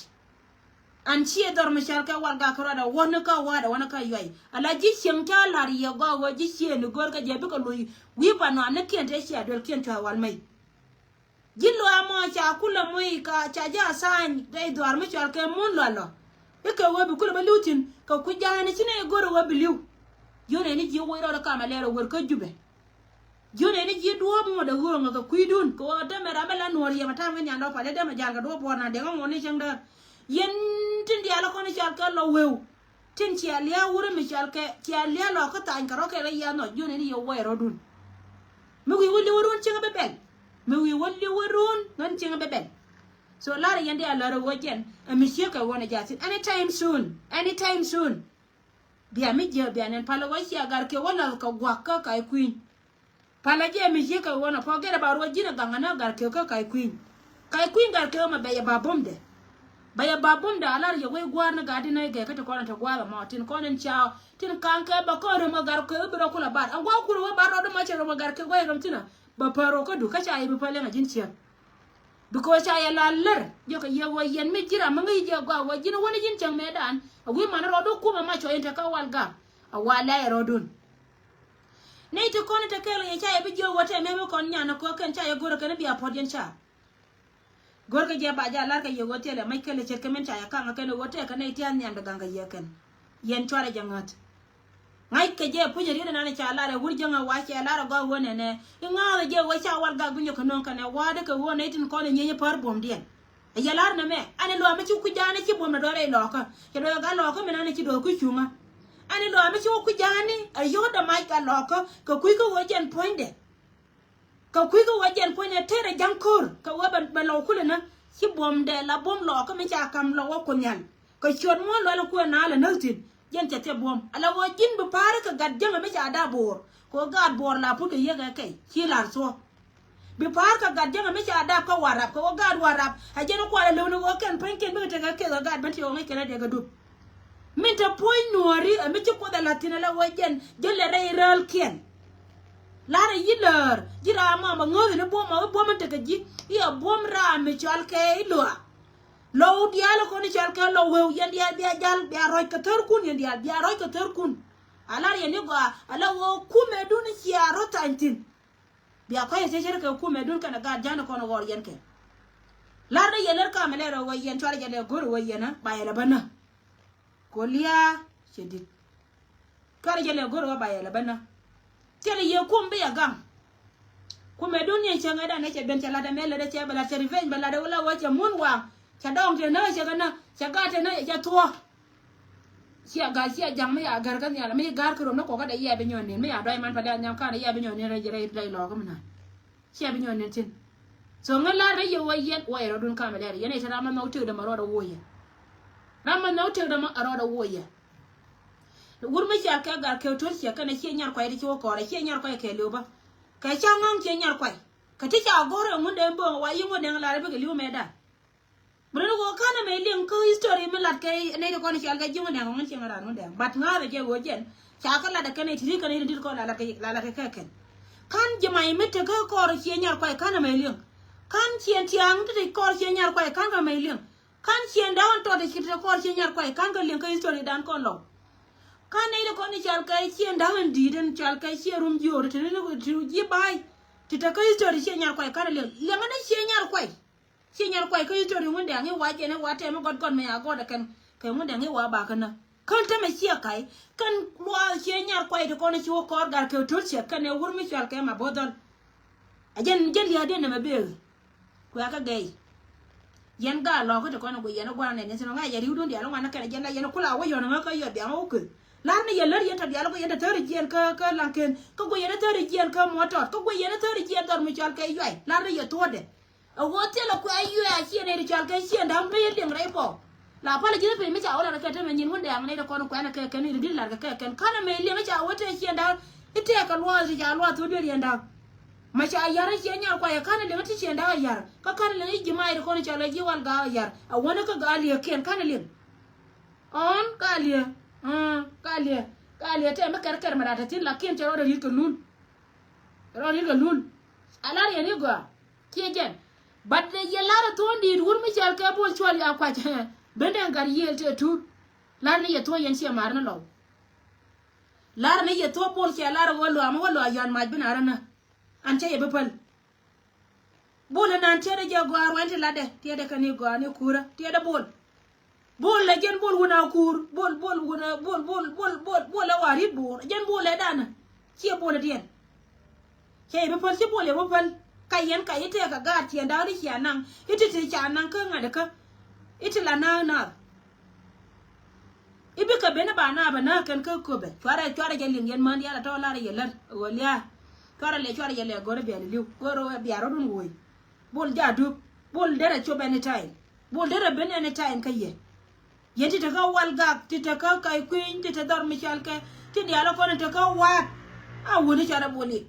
An ciɛ dhɔr mi cal kɛ wal gak kɛ ruat a wäni kä wa̱a̱dɛ wäni kä yuay ala ji̱ cieŋ ca la̱r yɛ gɔaa ɣöö ji̱ ciëëni go̱o̱r kɛ jɛ bikɛ luc wi̱i̱ pa nɔam ni kiɛn tëë cia duel kiɛn cua̱ wal mɛy. Ji̱ luaak mɔ ca kulɛ moc ka ca jɛ a tha̱a̱ny rɛy dhuaar mi cɔal kɛ mun lualɔ. Ikɛ ɣöö bi kulɛ bä li̱w thi̱n kɛ kui̱ ja̱a̱ni ci nɛy go̱o̱r ɣöö bi li̱w. Ji̱ ɣöö nɛy ni ji̱ woc rɔɔdɛ kam a lɛɛr ɛ wër kä Jubɛ. Ji̱n ɛn ji̱ duɔ̱ɔ̱p ŋuɔ̱t ɛ ɣööŋä kɛ kui̱dun kɛ ɣöö dämɛ ram mi la nuɔ̱ɔ̱r yɛ mɛ ta̱a̱m kɛ nyan dɔ̱ pal i̱ dämɛ ja̱l kɛ duɔ̱ɔ̱p buɔ̱ɔ̱r na̱n dee ŋä ŋuɔ̱t ni cäŋ däär. Yɛn tin diaal ɛ kɔn i̱ cal kɛ lɔ weu. Tin cia lia̱a̱ wurä mi cal kɛ cia lia̱a̱ lɔ kä thany kɛ rɔ̱ kɛ rɔ yiath nɔ ji̱n ɛn yɛ wuɔy rɔ̱dun. Mi wi̱i̱ wä li̱w run cieŋ bɛ bɛl. Mi wi̱i̱ wä li̱w run ŋän cieŋ bɛ bɛl. So lar yɛn diaal lär ɛ wä jɛn ɛ mi ciek kɛ ɣɔn ɛ ja̱thin anytime soon. Anytime soon. Bia mi jiääk bia nɛn palä wä cia gar kɛ wä lath kɛ gua̱k kä ka̱c kui̱ny. Palä jɛ mi jiääk kɛ wä nɔ pɔ gɛrɛ ba ruɔ ji̱n ɛ gaŋ anä gar kɛ kä ka̱c kui̱ny. Ka̱c kui̱ny gar kɛ wä mɛ bɛ yɛ ba bomdɛ. Bɛ yɛ ba bum da lar yɛ wei gua̱a̱r ni gat di nɛ gɛ kä ti kɔn in te gua̱a̱r ɛmɔ tin kɔn in ca tin ka̱n kɛ bɛ kɔn röm ɛ gar kɛ bi rɔ kulɛ bar ɛn gua̱a̱r kulɛ wei bar rɔɔd ɛmɔ cɛ röm ɛ gar kɛ gua̱a̱r röm thinɛ. Bɛ pär rɔ kä du kä ca yɛ bi pär liɛŋ a ji̱n ciɛk. Because ca yɛ la lär jɛ kɛ yɛ wä yɛn mi ji̱ ram mi ŋäc jɛ gɔaa wä ji̱n wä ni ji̱n cäŋ mëë dan a wi̱i̱ man rɔɔd wä kumɛ ma cɔ in te kä wal gak a wal lɛ yɛ rɔɔdun. Nɛy ti kɔn in te kɛɛl kɛ yɛ ca yɛ bi jiök wä tɛmɛ mi kɔn nyan kɔ kɛn ca yɛ go̱rɛ kɛn bia puɔ̱t yɛn ca. Go̱rkɛ jɛ ba ja lar kɛ yɛ ɣöö thilɛ mac kɛlɛ ce̱tkɛ min ca yɛ kaŋ kɛn ɣöö tɛkɛ nɛy tia̱a̱n nhiam ti gaŋ kɛ yɛ kɛn. Yɛn cuarɛ jɛ ŋäth. Ŋa̱ckɛ jɛ puc riet ɛnan ca lar ɛ wur jäŋä wa cɛ lar ɛ gɔaa ɣöö nɛnɛ i̱ ŋa̱a̱thɛ jɛ ɣöö ca wal gak bi nyɔk kɛ nöŋ kɛnɛ wa̱a̱dɛ kɛ ɣöö nɛy tin kɔn ɛ nyieny i̱ päär buɔ̱mdiɛn. Ɛ yɛ lar nɛmɛ ɛn i̱ luaam i̱ ci kuc ja̱a̱n i̱ ci buɔ̱m nɛ dɔ̱r rɛy lɔɔkä cɛ dɔ̱r ɛ gat lɔɔkä min an i̱ ci dɔ̱r kuc cuŋä. Ɛn i̱ luaam i̱ ci wä kuc ja̱a̱n i̱ ɛ yio̱w dɛ mac gat lɔɔkä kɛ kui̱ kä ɣöö jɛn puɔ̱nydɛ. Kɛ kui̱ kä wä jɛn puɔ̱nydɛ tëë rɛ ja̱ŋ ko̱r kɛ wä bɛ lɔw kulɛ nä ci buɔ̱mdɛ la buɔ̱m lɔɔkä mi ca kam lɔw wä Kuoth Nhial. Kɛ ciöt muɔ̱ɔ̱n lual kuɛ naath lɛ näk thi̱n jɛn cɛ thiɛ buɔ̱m ala ɣöö ji̱n bi pa̱a̱ri kɛ gat jäŋä mi ca da̱a̱ bo̱o̱r kɛ ɣöö gaat buɔ̱ɔ̱r la put kɛ yiëk ɛ kɛy ci la̱r thuɔ̱k. Bi pa̱a̱r kɛ gat jäŋä mi ca da̱a̱p kä Warap kɛ ɣöö gaat Warap ɛ jɛn kualɛ lo̱w ni ɣöö kɛn puɔ̱nykiɛn bikɛ tekɛ keth kɛ gaat ben ti ɣöö ŋäc kɛn ɛ dee kɛ dup. Min te puɔ̱ny nuɔ̱ɔ̱ri ɛ mi ci Kuoth ɛ la̱th thi̱n ala ɣöö jɛn jälɛ rɛy räälkiɛn. La̱rä yi̱ läär ji̱ ram mama ŋäthi ni buɔ̱m ma i̱ buɔ̱m in tekɛ ji̱ i̱ a buɔ̱m ram mi cɔal kɛ i̱ luaak. Lɔw diaal kɔn i̱ cɔal kɛ lɔw weu yɛn diaal bia jal bia rɔc kɛ thärkun yɛn diaal bia rɔc kɛ thärkun. A lar yɛn i̱ gɔaa a la ɣöö kumɛdun i̱ cia rɔ̱ thany thi̱n. Bia kɔc i̱ cä cär kɛ kumɛdun kɛnɛ gaat ja̱n kɔn ɣɔr yɛn kɛ. Lar ni yɛn lär kamɛ lɛr ɣöö yɛn cuarɛ jɛ lɛ go̱r ɣöö yɛn a ba yɛn a bä nä. Koliaa cɛ di̱t. Cuarɛ jɛ lɛ go̱r ɣä ba yɛ lɛ bä nä. Thilɛ yɛ kum bi yɛ gaŋ. Kumɛ dun ni cɛ ŋädan ni cɛ ben cɛ lat ɛmɛ lät cɛ bɛ lat cɛ revenge bɛ lat ɛ wä la wä cɛ mun waŋ. Cɛ dɔŋ tɛ nä cɛ kɛ nä cɛ gat tɛ nä cɛ thuɔ. Ciɛ gat ciɛ jaŋ mi ya gär kä nhial mi ga̱r kɛ rom ni kɔkä dɛ yɛ bi nyɔn nin mi ya dɔy man pa dɛ nhiam kan yɛ bi nyɔn nin rɛy rɛy lɔk mi na. Ciɛ bi nyɔn ni tin. So ŋä lar rɛ yɛ wä yɛn wä yɛ rɔdun kamɛ lɛr yɛn ɛ te ram ma nhɔk tëkdɛ ma rɔdɛ wä yɛ. Ram ma nhɔk tëkdɛ ma rɔdɛ wä yɛ. Wur mi cial kɛ gar kɛ to̱l ciɛ kɛnɛ ciɛ nyar kuay ti ci wä kɔrɛ ciɛ nyar kuay kɛ liw bä. Kɛ ca ŋaŋ ciɛ nyar kuay. Kɛ ti ca go̱r ɛ ŋundɛ bo̱o̱ŋ wa yi ŋundɛ ŋä lar bikɛ liw mɛ dan. Bi rin ɣöö ka̱n ɛmɛ liŋ kä history mi lat kɛ nɛy ti kɔn i̱ cɔal kɛ ji̱ ŋun dɛŋ ŋun cieŋ raan ŋun dɛŋ. But ŋa̱a̱th ɛ jɛ ɣöö jɛn ca kä lat ɛ kɛn ɛ ti̱ti̱ kɛn ɛ ti di̱t kɔn la lat kɛ kɛ kɛn. Ka̱n ji̱ may mi tekä kɔr cie nyar kuay ka̱n ɛmɛ liŋ. Ka̱n cien tiaŋ ti ti kɔr cie nyar kuay ka̱n kɛ mɛ liŋ. Ka̱n cien da̱a̱n tɔt ti ti kɔr cie nyar kuay ka̱n kɛ liŋ kä history dan kɔn lɔw. Ka̱n nɛy ti kɔn i̱ cɔal kɛ cien da̱a̱n di̱i̱t ɛn cɔal kɛ cie rum jiöör ti ti ji̱ ba̱a̱y. Ti tekä history cie nyar kuay ka̱n ɛ liŋ liŋ ɛn cie nyar kuay. Ci nyar kuay kä history ŋun dɛŋ i̱ wa jɛn i̱ wa tɛm i̱ gɔt gɔt mɛ ya gɔt ɛ kɛn kɛ ŋun dɛŋ i̱ wa ba känä. Kän tämɛ ciɛ ka̱y kän luaath ciɛ nyar kuay ti kɔn i̱ ci wä kɔɔr gat kɛ to̱l ciɛ kɛn ɛ wur mi cual kɛ ma bo̱o̱th dhɔl. Ɛ jɛn jɛn lia̱a̱diɛn nɛmɛ bëë. Kuɛ kä gɛy. Yɛn gaa lɔɔk kä ti kɔn i̱ guiy yɛn i̱ gua̱a̱r nɛn yɛn thi̱n ɔ ŋa̱c yɛ ri̱wdun diaal i̱ ŋuan ni kɛn ɛ jɛn la yɛn i̱ kula wä yɔ̱n ŋä kä yɔt diaŋ wä kuëth. La̱r ni yɛ lär yɛn tɔt diaal i̱ guiy yɛn tɛ thäri jiɛn kä kä laŋken kä guiy yɛn tɛ thäri jiɛn kä muɔ̱t tɔt kä guiy yɛn tɛ thäri jiɛn dhɔr mi cual kɛ yuay la̱r ni yɛ thuɔ̱ɔ̱dɛ. A ɣöö thilɛ kuɛ a yuɛ a ciɛ nɛy ti cɔal kɛ ciɛ da̱ŋ mi liŋ rɛy bɔɔk. La palä ji̱n piny mi ca wä lat kɛ te mɛ nyin wun dɛɛŋ nɛy ti kɔn kuɛnɛ kɛ kɛn i̱ ri di̱t lat kɛ kɛ kɛn. Kanɛ mɛ liŋ ca wä te ciɛ da̱ŋ i̱ tɛɛk kɛ luɔth ti ca luɔth thot duer yɛn da̱ŋ. Ma ca yar i̱ ciɛ nyar kuayɛ kanɛ liŋ ti ciɛ da̱ŋ a yar. Kä kanɛ liŋ i̱ ji̱ ma i̱ ti kɔn cɔal kɛ ji̱ wal ga̱a̱k a yar. A wänä kä ga̱a̱k liɛ kiɛn kanɛ liŋ. Ɔn ga̱a̱k liɛ. Ɔn ga̱a̱k liɛ. Ga̱a̱k liɛ tɛm mi kɛr kɛr mɛ rat te thi̱n la kiɛn cɛ rɔɔdɛ ri̱t kɛ lul. Rɔɔdɛ ri̱t kɛ lul. A lar yɛn i̱ gɔaa. Ciɛ jɛn. But yɛ lar a thuɔ̱ɔ̱n di̱i̱t wur mi cɔal kɛ Bol Cuɔl ya kuac. Ben dɛŋ gat yiëël tëë tuut. Lar ni yɛ thuɔ̱ɔ̱n yɛn ciɛ mar ni lɔw. Lar ni yɛ thuɔ̱ɔ̱n Bol cɛ lar a wä luaam wä luaam yɔ̱a̱n mac bi na rä nä. An cä yɛ bi päl. Bol inan tiɛt ɛ jɛ gɔaa ruɛn ti latdɛ tiɛt ɛ kɛn i̱ gɔaa ni kuurä tiɛt ɛ Bol. Bol lɛ jɛn Bol wun a kuur Bol Bol wun a Bol Bol Bol Bol Bol ɛ wa ri̱t Bol jɛn Bol ɛ danä. Ciɛ Bol ɛ diɛn. Cɛ i̱ bi päl ci Bol i̱ bi päl ka yɛn ka i̱ tɛɛk kɛ gaat ciɛ da̱a̱n i̱ cia naŋ i̱ ti ti ca naŋ kä ŋa̱t kä i̱ ti la na̱a̱k naath. I̱ bikɛ ben i̱ ba naap ɛ näk kɛn kä köpɛ cuarɛ cuarɛ jɛ liŋ yɛn män diaal ɛ tɔ̱ lar i̱ yɛ lät ɣöö lia̱a̱. Cuarɛ lɛ cuarɛ jɛ lɛ go̱rɛ bia li̱li̱w go̱rɛ bia rɔ̱dun woc. Bol ja̱ dup. Bol derɛ cop anytime. Bol derɛ ben anytime kä yɛ. Yɛn ti te kä wal gak ti te kä kay kui̱ny ti te dhɔr mi cɔal kɛ ti diaal ɛ kɔn ti te kä wa̱a̱t. A wuni cɔal ɛ Bol i̱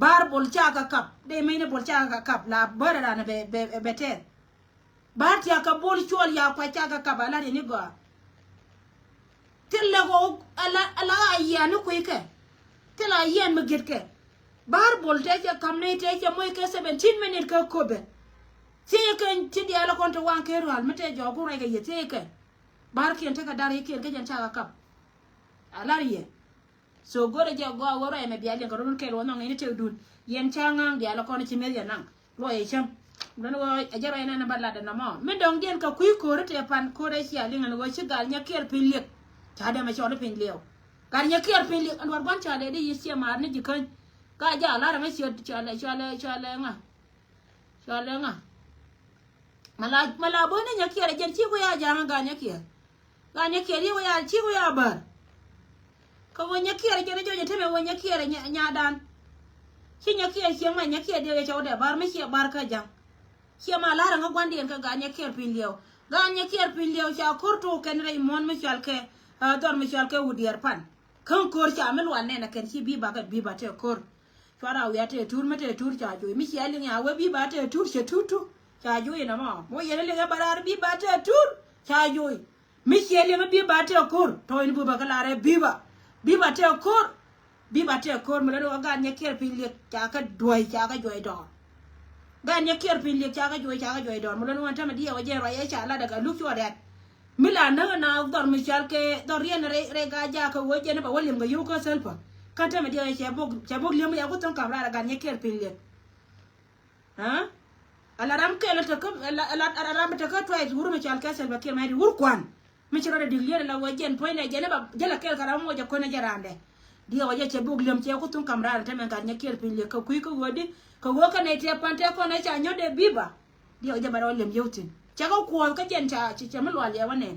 ba̱a̱r Bol ca kɛ kap dee mecni Bol ca kɛ kap la bärɛ ran ɛ bɛ bɛ bɛ tɛɛr. Ba̱a̱r tiakä bol cuɔl ya kuac cakɛ kap a lat yɛn i̱ gɔaa. Thil lɛ ɣɔw ala ala a yian ni kui̱ kɛ. Thil a yian mi git kɛ. Ba̱a̱r bol tëë cɛ kam ni tëë cɛ moc kɛ seventeen minute kɛ köpɛ. Thiec kɛ ci diaal kɔn ti waŋ kɛ rual mi tëë jɔɔk ku ruac kɛ yɛ thiec kɛ. Ba̱a̱r kiɛn tekɛ dar yi kiɛn kä jɛn cakɛ kap. A lar yɛ. So go̱rɛ jɛ gɔaa wä ruac mɛ bia liɛŋ kɛ run kɛl wä nhɔŋ in itek dun. Yɛn ca ŋa̱ŋ diaal kɔn ci meth yɛ naŋ. Luɔyɛ cäŋ. Dɔn wä a jɛ ruac nɛn ba lat ɛn nɔmɔ. Min dɔŋ diɛn kɛ kui̱ ko̱ri tɛ pan ko̱ri cia liŋ ɛn wä ci gal nyɛ kiɛr piny liek. Ca dɛmɛ cɔl piny liɛw. Gal nyɛ kiɛr piny liek ɛn duɔr gua̱n ca lɛ di yi ciɛ maar ni ji̱ käny. Ka ja lar ɛmɛ ciɛ cɔlɛ cɔlɛ cɔlɛ ŋa. Cɔlɛ ŋa. Mala mala boni nyɛ kiɛr jɛn ci ku ya jaŋ gan nyɛ kiɛr. Gan nyɛ kiɛr yi ku ya ci ku ya bär. Kä wä nyɛ kiɛr jɛn jɔnyɛ temɛ wä nyɛ kiɛr nya- nyadan. Ci nyɛ kiɛr cieŋ ma nyɛ kiɛr diɛ cɛ wä dɛ bar mi ciɛ bar kä jaŋ. Ciɛ ma lar ŋa guan diɛn kä gan nyɛ kiɛr piny liɛw. Gan nyɛ kiɛr piny liɛw ca kor tok kɛn rɛy muɔn mi cual kɛ, ah, dhɔr mi cual kɛ wut diɛr pan. Kä kor ca mi lual nɛn a kɛn ci biba kɛ biba tɛ kor. Cuara wi̱i̱ a tëë tur mi tëë tur ca juɔy mi cia liŋ ya wee bi̱i̱ ba tëë tur cɛ tur tur ca juɔy inɔ mɔ mo yɛn liŋ ɛ ba raar bi̱i̱ ba tëë tur ca juɔy. Mi cia liŋ bi̱i̱ ba tëë ko̱r tɔ in bi ba kä laar ɛ bi̱i̱ ba bi̱i̱ ba tëë ko̱r. Bi̱i̱ ba tëë ko̱r mi lɔ ni wä gaat nyɛ kiɛr piny liek ca kä duɔy ca kä juɔy dɔɔr. Gaat nyɛ kiɛr piny liek ca kä juɔy ca kä juɔy dɔɔr mi lɔ ni wä tämɛ diɛɛ wä jɛ ruac ɛ ca lat ɛ kɛ luk cuɔ rɛt. Mi la näk na dhɔr mi cal kɛ dhɔr riɛn rɛy rɛy gaa jakä wä jɛn ba wä liɛm kɛ yio̱w kä thäl pä. Kä tämɛ diɛ cɛ bok cɛ bok liɛm ya ku thäŋ kam raar a gat nyɛ kiɛr piny liɛk. Aa ala ram kɛl te kä ala ala ram te kä tuay wur mi cal kɛ thäl pä kiɛr mɛ di wur kuan. Mi ci rɔ de dik liɛr la wä jɛn puɔ̱ny nɛ jɛn ba jɛl a kɛl ka ram wä jɛ kɔn jɛ randɛ. Diɛ wä jɛ cɛ bok liɛm cɛ ku thäŋ kam raar tämɛ gat nyɛ kiɛr piny liɛk kɛ kui̱ kä wä di kɛ wä kä nɛ tiɛ pan tɛ kɔn ɛ ca nyɔt dɛ bi̱ba. Diɛw jɛ ba rɔ lɛm yio̱w thi̱n. Cɛ kɛ kuɔth kä jɛn ca cɛ mi lual yɛ wä nɛn.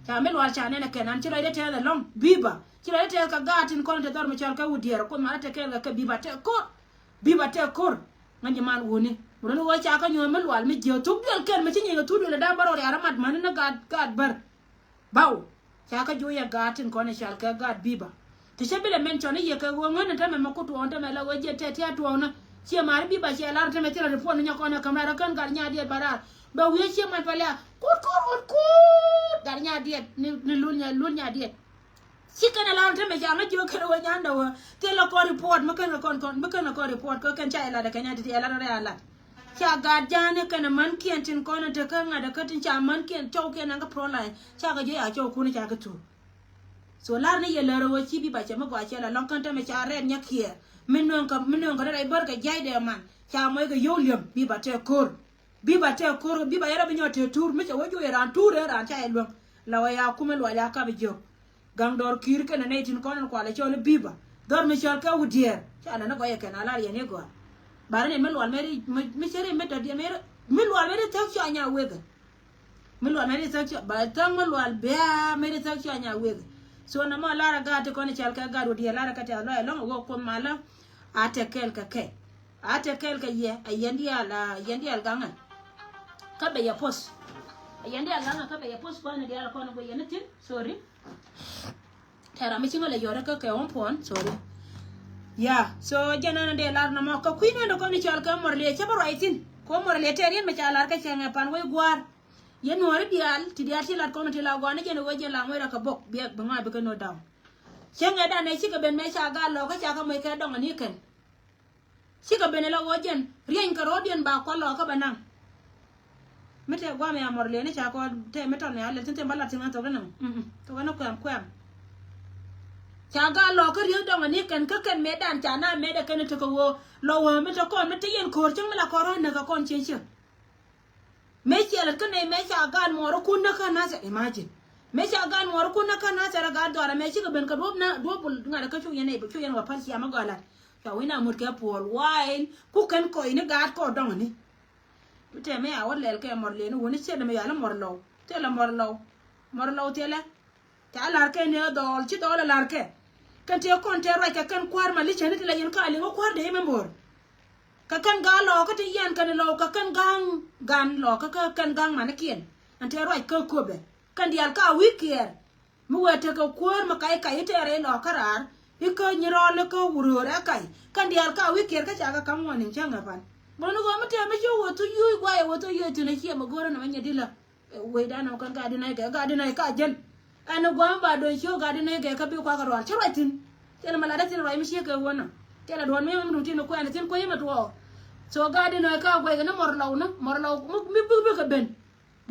Ca mi lual ca nɛn ɛ kɛn an ci lɔcdɛ tɛth ɛlɔ̱ŋ bi̱ba ci lɔcdɛ tɛth kɛ gaat tin kɔn te dhɔr mi cɔl kɛ wut diɛɛr kuoth malä te kɛɛl kɛ kɛ bi̱ba tɛ ko̱r. Bi̱ba tɛ ko̱r. Ŋäc jɛ mal wuni mi run wä ca kä nyuɔ̱th mi lual mi jiɛ thuk duel kɛn mi ci nyieny kɛ thuk duel ɛ da̱a̱ bä rɔ riaar ɛ mat mäni ni gaat gaat bär. Baw ca kä juɔyɛ gaat tin kɔn i̱ cal kɛ gaat bi̱ba. Ti cä bilɛ mɛn cɔn i̱ yɛ kɛ ɣöö ŋän in tämɛ mɛ ku tuɔɔn tämɛ la ɣöö jiɛ tɛt tia̱a̱ tuɔɔnä. Ciɛ ma̱a̱ri bi̱ba ciɛ lar tämɛ thilɛ ri puɔn inyɔ kɔn ɛ käm raar ɛ kän gat nyaat diɛt ba raar. Bɛ wiee ciɛ man pɛlɛ a kut kut kut kut gat nyaat diɛt ni ni lul nya lul nyaat diɛt. Ci kɛn a lar tämɛ ca ŋä jiök kɛn ɣöö nyandɛ ɣöö thilɛ kɔn report mi kɛn kɛ kɔn kɔn mi kɛn kɛ kɔn report kɛ kɛn ca ilat ɛ kɛ nyaat ti ti ɛ lar rɛ a lat. Ca gat ja̱a̱ni kɛnɛ mänkiɛn tin kɔn in tekä ŋa̱t ɛ kä tin ca mänkiɛn cɔwkiɛn ɛn kä Proline ca kɛ jiö ya cɔwkun ca kɛ thur. So lar ni yɛ lär ɛ wä ci bi̱ba cɛ mi gɔaa cɛ la lɔŋ kän tämɛ ca rɛɛt nyɛ kiɛɛr mi nööŋ kɛ mi nööŋ kɛ rɛɛt rɛy bär kɛ jiac dee man ca mɔc kɛ yio̱w liäm bi̱ba tɛɛ ko̱r. Bi̱ba tɛɛ ko̱r bi̱ba yɛn rɔ bi nyɔɔt tëë tuur mi cɛ wä juɔc yɛ raan tuur rɛɛ raan ca yɛ luäŋ. La wä ya kumɛ luɔc ya kap jiök. Gaŋ dɔɔr ki̱i̱r kɛnɛ nɛy tin kɔn in kualɛ cɔl i̱ bi̱ba. Dhɔr mi cɔl kɛ wut diɛɛr ca lɛ ni gɔyɛ kɛn a lar yɛn i̱ gɔaa. Ba ri nɛn mi lual mɛ ri mi cɛ ri mi dɔ̱diɛn mɛ ri mi lual mɛ ri thäk cua nya wekɛ. Mi lual mɛ ri thäk cua ba thäk mi lual bia mɛ ri thäk cua nya wekɛ. So na mɔ lar a gaat ti kɔn i̱ cɔl kɛ gaat wut diɛɛr lar a kɛ tɛth lɔc ɛlɔ̱ŋ a wek kuoth malä. A tɛ kɛɛl kɛ kɛ a tɛ kɛɛl kɛ yɛ a yɛn diaal a yɛn diaal gaŋɛ. Kä bɛ yɛ post a yɛn diaal gaŋɛ kä bɛ yɛ post kuäär ni diaal kɔn i̱ guɛ yɛn i̱ thi̱n. Sorry. Tɛra mi ci ŋä lɛ yɔrɛ kä kɛ ɣɔn puɔn sorry. Ya so jɛn ɛn dee lar nɔmɔ kɛ kui̱ nɛn dee kɔn i̱ cɔl kɛ mɔr liɛ cɛ bä ruac thi̱n kɛ mɔr liɛ tɛr yɛn mi ca lar kä cɛ ŋɛ pan wec gua̱a̱r. Yɛn nuɔ̱ɔ̱ri diaal ti diaal ti lat kɔn ti la gɔaa ni jɛn i̱ wec jɛn la ŋuec ra kɛ bok biɛ bi ŋɔak bi kɛ no daw. Cä ŋɛ dan ɛ cikɛ ben mɛ ca gal lɔ kä ca kä mɔc kɛ dɔŋ ani kɛn. Cikɛ ben ɛ la ɣöö jɛn rieny kɛ ro̱o̱diɛn ba kual lɔ kä bɛ naŋ. Mi tɛ guam ya mɔr liɛni ca kɔ tɛ mi tɔn ya lɛl tin tin ba lat tin ŋa thok ni naŋ. Thok ni kuɛm kuɛm. Ca gal lɔ kä rieny dɔŋ ani kɛn kä kɛn mɛ dan ca na mɛ dɛ kɛn tekɛ ɣöö lɔ wä mi tɛ kɔn mi tɛ yɛn ko̱o̱r cäŋ mi la kɔn rɔ̱ näk kɛ kɔn cieŋ cieŋ. Mëë ciɛ lät kä nɛy mëë ca gaat muɔɔrikun näk kä Nathɛr, imagine. Mëë ca gaat muɔɔrikun näk kä Nathɛr a gaat dhɔaarä mëë cikɛ ben kɛ duɔ̱p na duɔ̱p ŋa̱t kä cuk yɛn nɛy cuk yɛn wä päl cia mi gɔaa la̱t. Ca wi̱n a mut kɛ puɔl wain ku kɛn kɔc ni gaat kɔ dɔŋni. Mi tɛmɛ a wä lɛl kɛ mɔr lëëni wuni ciɛ dämɛ yal mɔr lɔw thilɛ mɔr lɔw. Mɔr lɔw thilɛ. Ca la̱rkɛ ni ɣä dhɔɔl ci dhɔɔl ɛ la̱rkɛ. Kɛn tëë kɔn tëë ruac kɛ kɛn kua̱r ma li̱cäni ti la yɛn ka liŋ ɣä kua̱r dee mɛ mo̱o̱r. Kɛ kɛn ga̱a̱ŋ lɔɔkä ti yɛn kɛn lɔw kɛ kɛn ga̱a̱ŋ ga̱a̱ŋ lɔɔkä kä kɛn ga̱a̱ŋ manikiɛn. Ɛn tëë ruac kä köpɛ kɛn diaal ka wi̱i̱ kiɛɛr. Mi wee tekɛ kuäär mi kac kac i̱ tɛɛrɛ i̱ lɔɔkä raar i̱ kä nyi rɔɔl i̱ kä wuröör ɛ kac kɛn diaal ka wi̱i̱ kiɛɛr kä ca kɛ ka̱m ŋuɔ̱n ni̱ŋ cäŋ ɛ pan. Bä ni gɔaa mi tɛm mi ci wä thu yuuc guayɛ wä thu yuuc thin a ciɛ mi go̱rä nɛ mɛ nyɛ di la. Wecdan ɔ kɛn ka di nɛy kɛ ka di nɛy ka jäl. Ɛn ni guam ba do̱n ciö ka di nɛy kɛ kä bi kuakä ruar ci ruac thi̱n. Thilɛ mɛ latdä thi̱n ruac mi ciek kɛ wä nɔ. Thilɛ duɔ̱n mi mi duŋ tin kuɛn thi̱n kuec mi tuɔɔk. So ka di nɛy ka guɛc kɛ ni mɔr lɔw ni mɔr lɔw mi bi bi kɛ ben.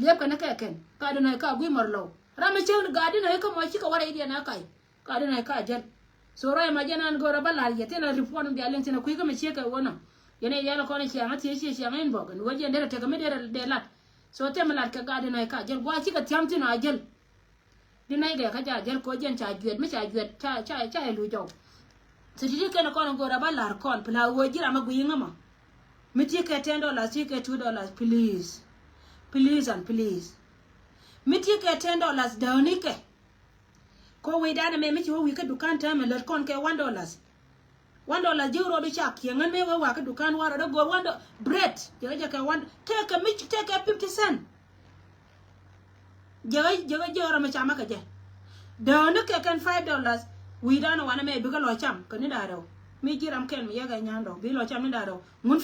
Liɛp kɛ ni kɛ kɛn ka di nɛy ka gui̱c mɔr lɔw. Ram mi cieŋ ka di nɛy kä mɔ cikɛ warɛ idiɛn a kac. Ka di nɛy ka jäl. So ruac ma jɛn an go̱o̱rä bä la̱r yɛ thilɛ rip kuɔn bia liŋ thi̱n a kui̱ kä mi ciek kɛ wä nɔ. Yɛn i̱ yɛn kɔn i̱ ciaŋ a thiec ciɛ ciaŋ in bɔk ni wä jɛn derɛ tekɛ mi derɛ dee lat. So thɛm lat kɛ gat di nɔy ka jäl gua̱a̱ cikɛ thiam thin a jäl. Di nɔy gɛ kä ca jäl koc jɛn ca juɛt mi ca juɛt ca ca ca ɛ luc jɔw. So ti ti kɛn kɔn go̱o̱r a ba la̱r kɔn pla wee ji̱ ram a gui̱i̱ŋ ɛmɔ. Mi ti kɛ ten dollars ti kɛ two dollars, please. Please and please. Mi ti kɛ ten dollars dääni kɛ. Ko wecdan ɛmɛ mi ci wä wi̱i̱ kä dukan täämɛ lät kɔn kɛ one dollars. One dollars ji̱ rɔɔdu cak kiɛ ŋän mëë wä wakä dukan warɔ dee go̱o̱r one do-, bread. Jɛ kɛ jɛ kɛ one, tëëkɛ mi tëëkɛ fifty cent. Jɛ kɛ jɛ kɛ jɛ rɔ mi camä kɛ jɛ. Dääni kɛ kɛn five dollars. Wi̱i̱dan wanɛ mɛ bikɛ lɔ cam kɛ ni da̱rɛw. Mi ji̱ ram kɛn mi yɛ kɛ nyan dɔ̱ŋ bi lɔ cam ni da̱rɛw. Ŋun